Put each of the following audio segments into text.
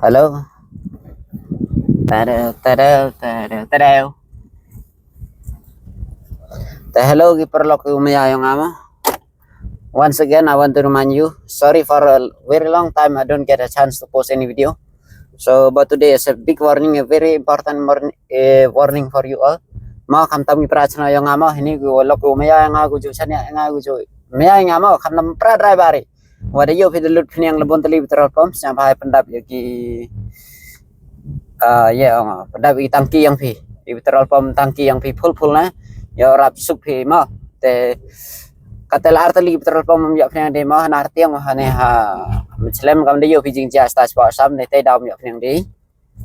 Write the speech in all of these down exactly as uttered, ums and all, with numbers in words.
Hello. Tadeu, tadeu, tadeu, tadeu. Te hello ki paralok ki maya ïong nga mo. Once again, I want to remind you, sorry for a very long time I don't get a chance to post any video. So, but today is a big warning, a very important morn-, eh, warning for you all. Mo khamtam ki para channel ïong nga mo, hini ki lok ki maya ïong nga, ki ju channel ïong nga, ki ju maya ïong nga mo, khamtam para driver. Wat ïoh phi da lut pynïang la bun tylli petrol pump, sngewbha pyndap ïa ki, ah, ïa, pyndap ïa ki tangki ïong phi. Ïa petrol pump tangki ïong phi full full na. Ïa rap suk phi mo. Te kata la ar tylli petrol pump ym ïoh pynïang de mo, hana ar tiang mo, hane ha. Mynshlem kam da ïoh phi jingjia sta spot sam ne te daw ym ïoh pynïang de.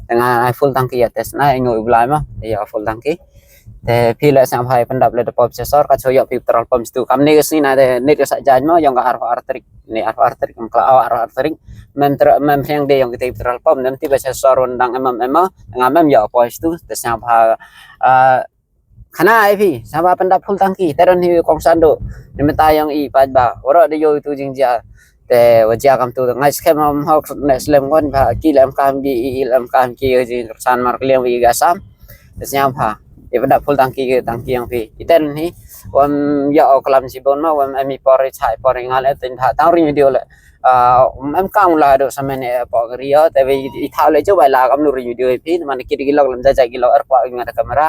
Te nga ai full tangki ïa te sna, ïa ngu i Blai mo, ïa full tangki. Te phi la sngewbha pyndap la da pop sesor, ka shu ïoh phi petrol pump stu. Kam ne ka sngi na de ne ka sa jan mo, ïong ka arphew ar tarik. Ne arphew ar tarik kam kla, oh, arphew ar tarik. Mem tra-, mem pynïang de ïong ki te petrol pump, nem ti ba sesor un dang em em em mo, nga mem ïoh poi stu, te sngewbha, ah, khana ai phi, sngewbha pyndap full tangki, te don hi kongsan do. Ni mynta ïong i paidbah, waroh da ïoh itu jingjia. Te wa jia kam tu, ngai skhem am hok ne slem kon ba ki lem kam ki, i lem kam ki, i jingkyrsan markylliang wi ga sam. Te sngewbha ïa pyndap full tangki, tangki ïong phi. Iten hi, wam ïa o klam shibun mo, wam em i por i chai por i ngal e, tin pha tang ring video le. Ah, em kam la do samen e pok rio, te wi i thaw le jo bai la kam lu ring video i phi, man ki di ki lok lem jajai ki lok er kwa ngat kamera.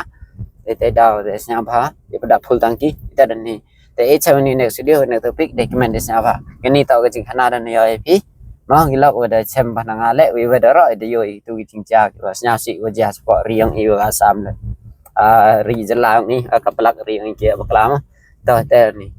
Te te daw, te sngewbha ïa pyndap full tangki, iten hi. Te e chawni next video, next topic, de kmen de sngewbha. Kani tau ka jingkhana da ne ïa phi. Mo ngi lok wa da chem ba na nga le, wi wa da ro, de ïoh itu ki jingjia, wa sngewsih wa jia spot ri ïong i wa sam le. Ah, ri jylla ni, ah, ka plak ri ïong i ki bakla mo. To te ni.